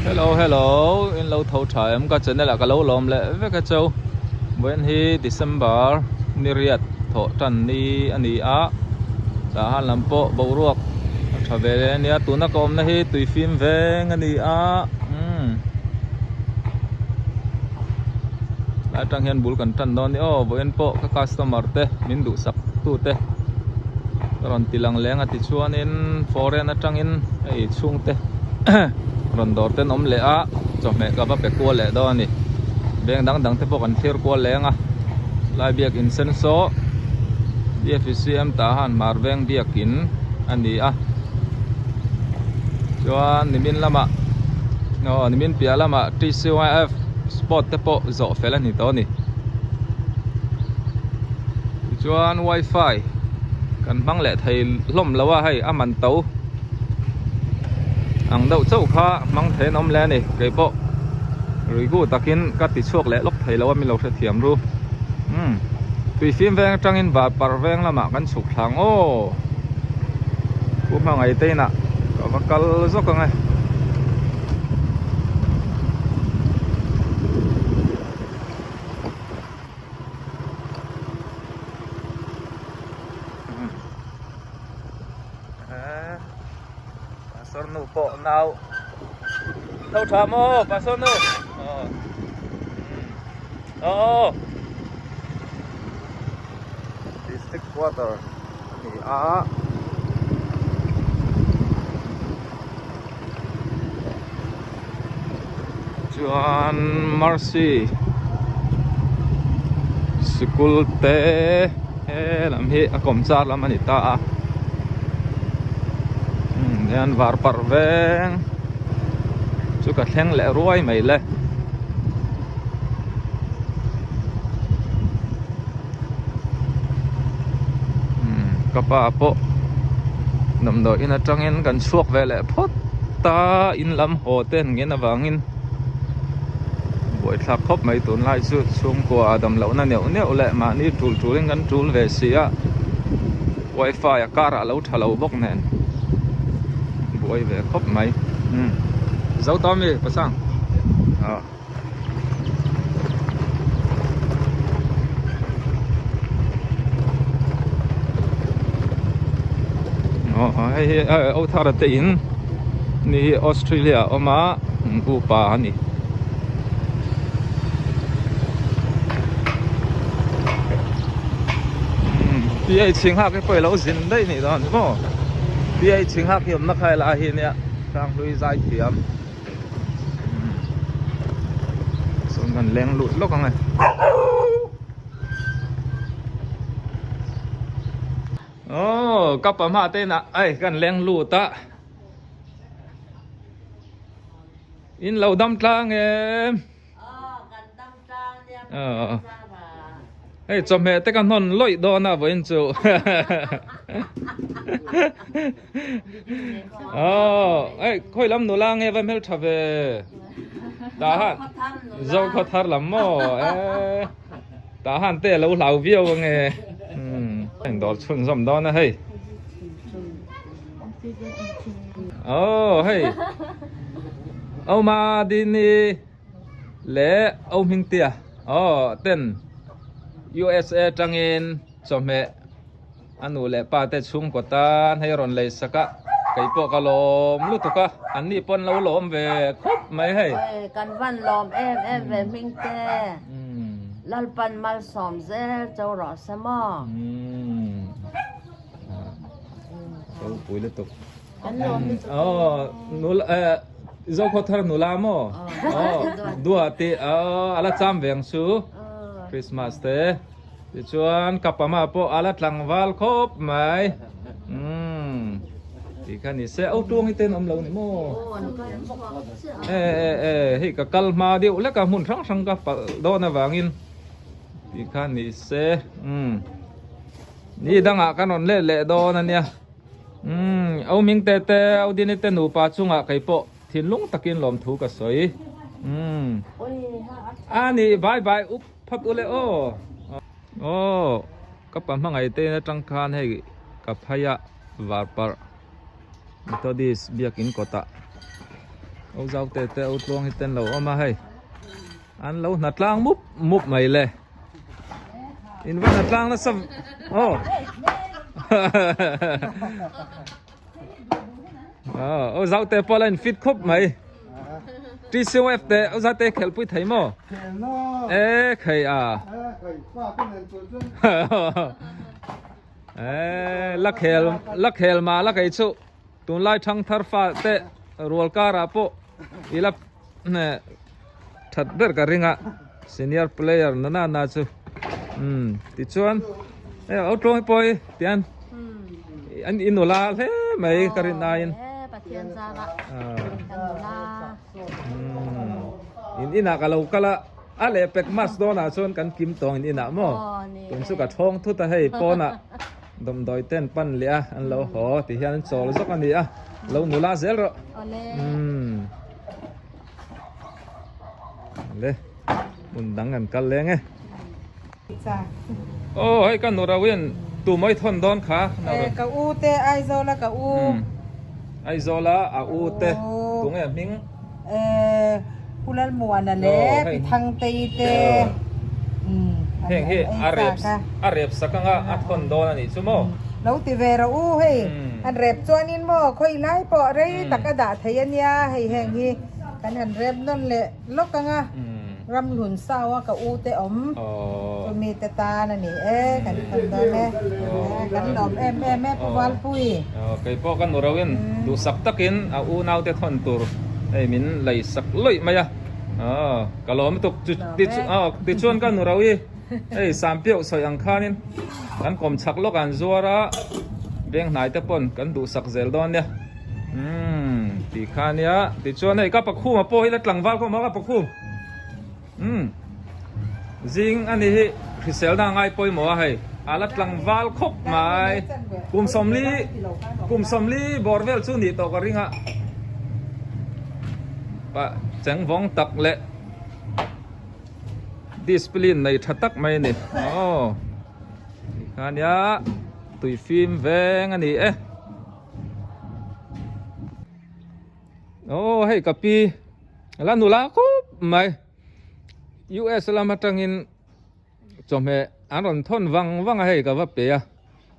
Hello hello in lo tho tha em ka channel ah ka lo lawm leh vek a chau vawiin hi December ni riat thawh tan ni a ni a tah han lam pawh boruak a tha ve hle a nia tuna ka awmna hi tui fim veng a ni a umm lai atang hian bul kan tan dawn a ni aw vawiin pawh ka customer te min duhsak tute ka rawn ti lang leng a tichuanin foreign atangin hei chhungte rawn dawr te an awm leh a chawhmeh ka va pe kual leh dawn a ni veng dang dang te pawh kan thlir kual leng a lai biakin sen saw B F C M tah han hmar veng biakin a ni a chuan nimin lamah aw nimin piah lamah T C Y F sport te pawh zawh fel a ni tawh a ni. Tichuan wifi kan hmang leh thei hlawm lo a hei a man to ang deuh chauh kha hmang thei an awm leh a ni keipawh ruigu takin ka ti chhuak leh lawk thei lo a min lo hrethiam ru umm tui fim veng atangin va par veng lamah kan chhuk thlang aw pu hmangaih te inah ka va kal zawk ang e. Pastor nu pawh nau tho tha maw pastor nu aw district quarter a ni a chuan mercy sikul te he lam hi a kawm char lam a ni ta a umm hian var parh veng chu ka thleng leh ruai mai le. Umm ka pa pawh damdawi in atangin kan chhuak ve leh phawt ta in lam haw te an ngen avangin buaithlak khawp mai tunlai chu chhungkua a dam lohna neuh neuh leh mahni tul tulin kan tul ve si a wifi a kar ah a lo tha lo bawk nen buai ve khawp mai umm zo tawh ami pasang ah. Hei hi Othar te in ni hi Australia a awm a upa a ni. Pi ei chhing hak hi pawh i lo zin daih nih dawn maw pi ei chhing hak hi awmna kha helai hi nia hranghlui zai thiam. Sawn kan leng lut lawk ang e. Oh, ka pa hma te na ai kan leng lut a. In lo dam tlang em. Oh, kan dam tlang nia. Ờ. Hei chawhmeh te ka hnawn lawih dawn a vawiin chu. Aw, hei khawi lam nula nge va hmel tha ve. Tah han zo khaw thar lam maw e. Tah han te lo hlau viau ange. Umm, in dawr chhun zawm dawn a hei. Aw, hei. Oma Dini. Leh O Hmingtia aw ten USA tangin chawhmeh a nu leh pa te chhungkaw tan hei rawn lei sak a kei pawh ka lawm lutuk a an ni pawn lo lawm ve khawp mai hei. Oi kan van lawm em em ve Hmingte Lalpan malsawm zel cho rawh se maw. Ropui lutuk. Kan lawm lutuk. Aw nula eh Zokhaw thar nula maw? Aw duah tih aw ala cham ve ang chu Christmas te tichuan ka pama pawh ala tlangval khawp mai umm tih kha ni se au tuang hi ten awm lo ni maw? E e e hei ka kal hma deuh hlek a hmun hrang hrang ka palh dawn avangin tih kha ni se umm ni dangah kan rawn let leh dawn ania. Umm, Au Ming te te, Au Dini te nupa chungah kei pawh thinlung takin lawmthu ka sawi. Umm. A ni, bye bye up phawt ule aw. Aw, ka pa hmangaih te in atang khan hei ka phai a varparh Methodist biakin kawtah. O zau te te o tluang hi ten lo awm a hei an lo hna tlang mup mup mai le in va hna tlang nasa aw o zau te pawh la in fit khawp mai TCF te o zau te khelh pui thei maw e khei a e la khel la khel mah la kei chu Tunlai thangthar fa te rual karah pawh i la that ber ka ring a senior player na na na chu umm tichuan hei au tluang hi pawh hi tian an i nula hle mai ka rin aiin umm in inah ka lo kal a a leh pek mask dawnah chuan kan kim tawng in inah maw tun chu ka thawng thut a hei pawnah. Dawmdawi ten pan leh a an lo haw ti hian an chawl zawk a ni a lo nula zel rawh umm le hmun dang an kal leng e aw hei ka nu rauin tu mai thawn dawn kha ka u te Aizawl a ka u Aizawl a a u te tunge hming Pu Lalmuana leh Pi Thangtei te Heng hi a rep a rep sak anga a thawn dawn a nih chu maw? Lo ti ve rawh u hei an rep chuanin maw khawi lai pawh rei tak a dah thei a nia hei heng hi kan han rep nawn leh lawk anga Ramhlun sau a ka u te awm chumi te tan a ni e kan thawn dawn e kan lawm em em e Pu Valpui. Kei pawh ka nu rauhin duhsak takin a unau te thawn tur hei min leisak lawih mai a. Aw ka lawm lutuk chu tichuan ka nu ro hi hei Sampiauh sawi ang khanin kan kawm chhak lawk an zuar a veng hnai te pawn kan duhsak zel dawn nia umm tih kha nia tichuan hei ka pakhum a pawh hi la tlangval khawm a ka pakhum umm zing a ni hi hriselna a ngai pawimawh a hei a la tlangval khawp mai kum sawmli kum sawmli bawr vel chu nih tawh ka ring a. Pah chengvawng tak leh discipline nei tha tak mai a ni aw tikha nia tui fim veng a ni e aw hei ka pi la nula khawp mai U_S lam atangin Chawhmeh an rawn thawn vang vang a hei ka va pe a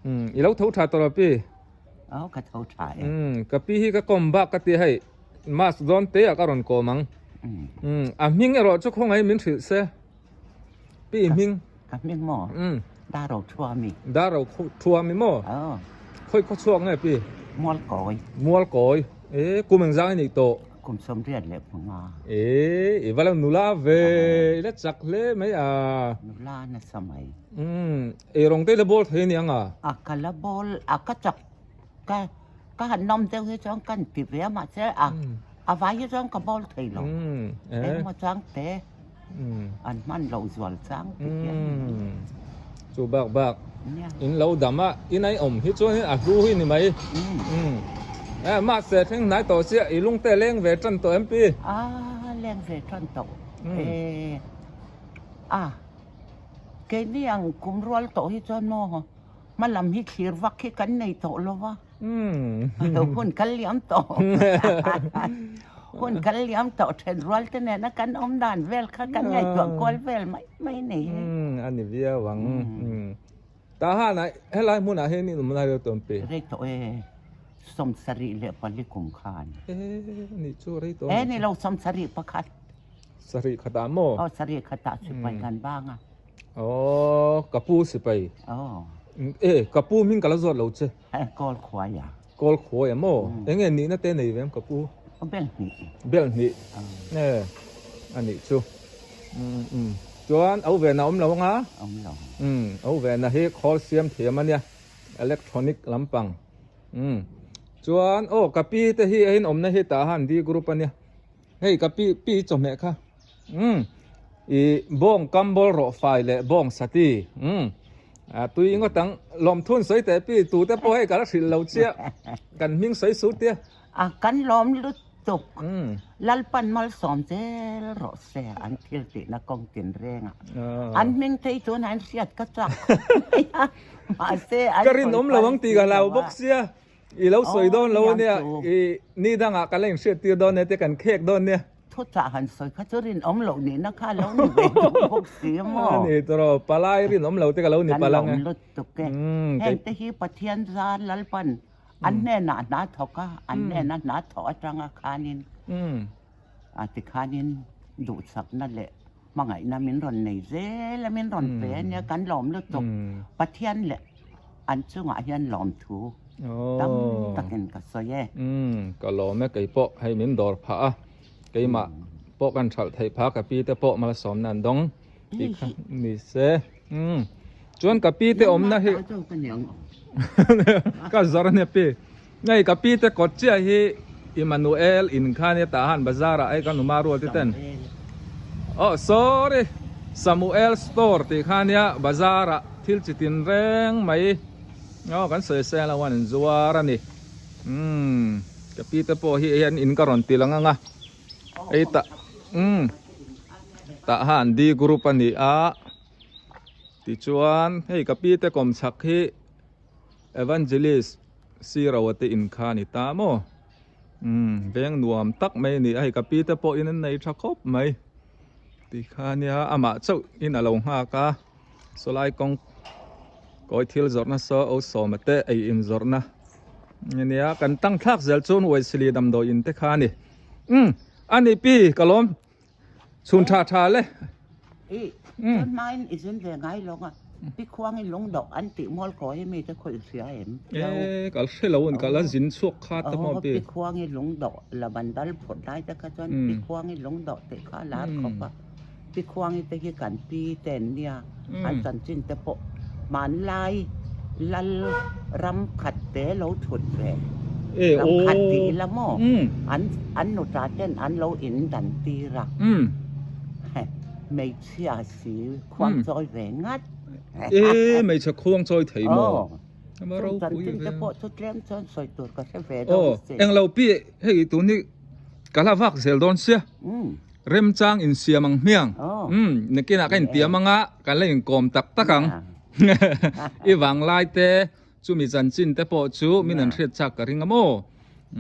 umm i lo tho tha tawh lo pi Aw ka tho tha e umm ka pi hi ka kawm bak ka ti a hei mask dawn te ah ka rawn kawm ang umm a hming erawh chu khawngaih min hrilh se pi i hming Ka hming maw umm Daro Thuami Daro Thuami maw Aw Khawi khaw chhuak nge pi Mualkawi Mualkawi e kum engzang i nih tawh Kum 75. E, i va lo nula ve, i la chak hle mai a. Nula nasa mai. Umm, eirawng te i la bawl thei aniang a? A ka la bawl, a ka chak, ka ka han nawm deuh hi chuan ka inti ve a mahse a a vai hi chuan ka bawl thei lo. Umm, e. Engmaw chang te an hman loh zual chang ti hian. Umm, chu bak bak. In lo dam a, in a awm hi chuan a hlu hi ni mai. Umm. E, mahse thleng hnai tawh chiah, i lung te leng ve tan tawh em pi? A, leng ve tan tawh. E, a, keini ang kum rual tawh hi chuan maw, hma lam hi thlir vak hi kan nei tawh lo va. Hun kal liam tawh. Hun kal liam tawh then rual te nena kan awm dan vel kha kan ngaihtuah kual vel mai mai nei he. A ni viau ang. Ta han ah helai hmunah hian in awm lai reuh tawh pi. Rei tawh e, 74 kum khan. E ni chu rei tawh. E ni lo 71. Sarih khatah maw? Aw sarih khatah sipai kan bang a. Aw ka pu sipai. Aw. E ka pu hming ka la zawt lo che. Kawl khuai a. Kawl khuai a maw? Enge nihna te nei ve em ka pu? Bel hnih. Bel hnih. E a nih chu. Chuan au ve na awm lo anga? Awm lo. Au ve na hi khawl siam thiam a nia. Electronic lampang. Chuan aw ka pi te hi a inawmna hi tah han D group a nia. Hei ka pi pi chawhmeh kha umm i bawng kam bawl rawh fai leh bawng sati umm a tui ngawt ang lawmthun sawi teh pi tu te pawh hei ka la hrilh lo chiah kan hming sawi su tia. A kan lawm lutuk Lalpan malsawm zel rawh se an thil tihna kawng tin reng a an hming phei chuan an hriat ka chak mahse an Ka rinawm lo ang tih ka hlau bawk sia. I lo sawi dawn lo ania i ni dangah ka la inhriat tir dawn nia te kan khek dawn nia. Thuchah han sawi kha chu rinawm loh nihna kha a lo ni ve duh bawk si a maw? A ni tawh palai rinawm lo te ka lo ni palang e. Kan lawm lutuk e. Heng te hi Pathian zar Lalpan an hnenah hna thawk a, an hnena hna thawh atanga khanin a tikhanin duhsakna leh hmangaihna min rawn nei zel a, min rawn pe a nia, kan lawm lutuk. Pathian leh an chungah hian lawmthu tam takin ka sawi e. Ka lawm e, kei pawh hei min dawr phah a, keimah pawh kan hralh theih phah, ka pi te pawh malsawmna an dawng tih kha ni se. Chuan ka pi te awmna hi ka zawr a nia pi. Hei ka pi te kawt chiah hi Emmanuel in kha nia tah han bazar ah hei ka numa rual te ten oh sorry Samuel store tih kha nia bazar ah thil chi tin reng mai aw kan sawi seng lo an zuar a ni umm ka pi te pawh hi hei an in ka rawn ti lang ang a hei tah umm tah han D group a ni a tichuan hei ka pi te kawmchhak hi. Evangelist Siro te in kha a ni ta maw? Umm veng nuam tak mai a ni a, hei ka pi te pawhin an nei tha khawp mai ti kha a nia, amah chauh in a lo nghak a, sawlai kawng kawi thil zawrhna saw o sawma te ei in zawrhna a nia, kan tang thlak zel chuan Wesley damdawi in te kha a ni. Umm a ni pi ka lawm. Chhun tha tha le. I chuan hmain i zin ve ngai lawng a, pi khuang i lung dawh an tih mual kawi hi mi te khawi hria em? E kal hre lo an kal a zin chhuak kha ta maw pi. Pi khuang i lung dawh la ban dal phawt lai te kha chuan pi khuang i lung dawh tih kha a lar khawp a, pi khuang i te hi kan pi te an nia, an chanchin te pawh hmanlai lal ram khat te lo thut ve ram khat tih ila maw an an nuta ten an lo in dan tir a hmeichhia si khuang chawi ve ngat e hmeichhe khuang chawi thei maw chung chanchin te pawh chu tlem chuan sawi tur ka hre ve dawn si englo pi hei tun hi ka la vak zel dawn sia. Remchang insiam ang hmiang. Umm, nakinah ka intiam anga kan la inkawm tak tak ang. I vanglai te, chumi chanchin te pawh chu min an hriat chak ka ring a maw?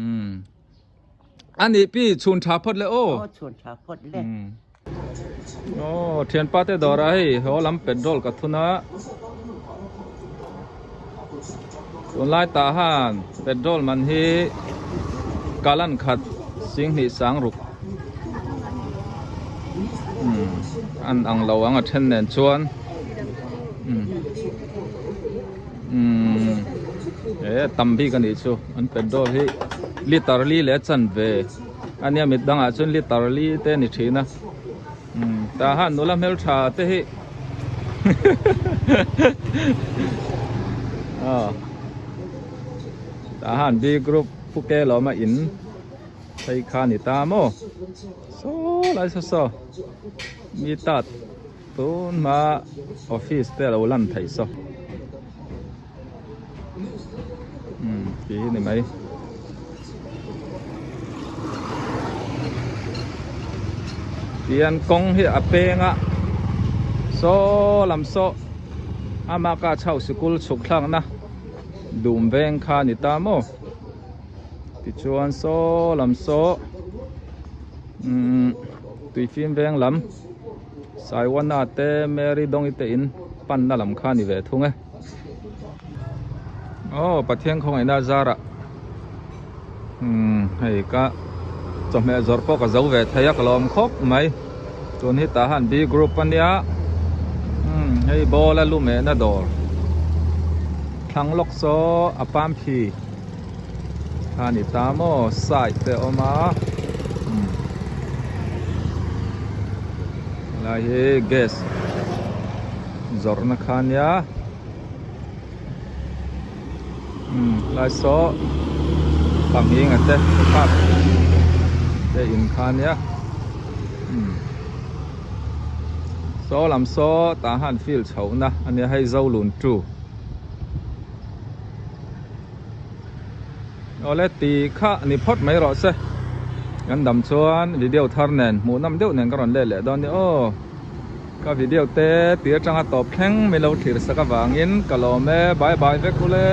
Umm. A nih pi, chhun tha phawt le aw. Aw, chhun tha phawt le. Aw, thianpa te dawrah hei haw lam petrol ka thun a. Tunlai tah han petrol man hi kalan khat singhnih sang ruk umm an ang lo ang a then nen chuan umm umm he tam bik a nih chu an petrol hi liter li leh chanve a nia mit dangah chuan liter li te a ni thin a. Umm tah han nula hmeltha te hi aw tah han B group phuke lawma in phei kha ni ta maw saw lai saw saw mi tat tun hma office te alo lan theih saw umm tih hi ni mai. Tihian kawng hi a peng a saw lam saw ama ka chho sikul chhuk thlakna dum veng kha a ni ta maw tichuan saw lam saw umm tuifim veng lam Saiwana te Mary Dawngi te in panna lam kha a ni ve thung e. Aw Pathian khawngaihna zarah umm hei ka chawhmeh zawrh pawh ka zo ve thei a ka lawm khawp mai tun hi tah han B group a nia umm hei ball a lu mehna dawr thlang lawk saw a pam phi kha a ni ta maw side te a awm a umm helai hi gas. Zawrhna kha ania umm lai saw pahnih te kap te in kha ania umm saw lam saw tah han field chhoh na ania hei zo lun tu awle ti kha ni phawt mai rawh se kan dam chuan video thar nen hmuh nawm deuh nen ka rawn let leh dawn nia aw. Ka video te tir atanga tawp thleng min lo thlir sak avangin ka lawm e bye bye vek ule.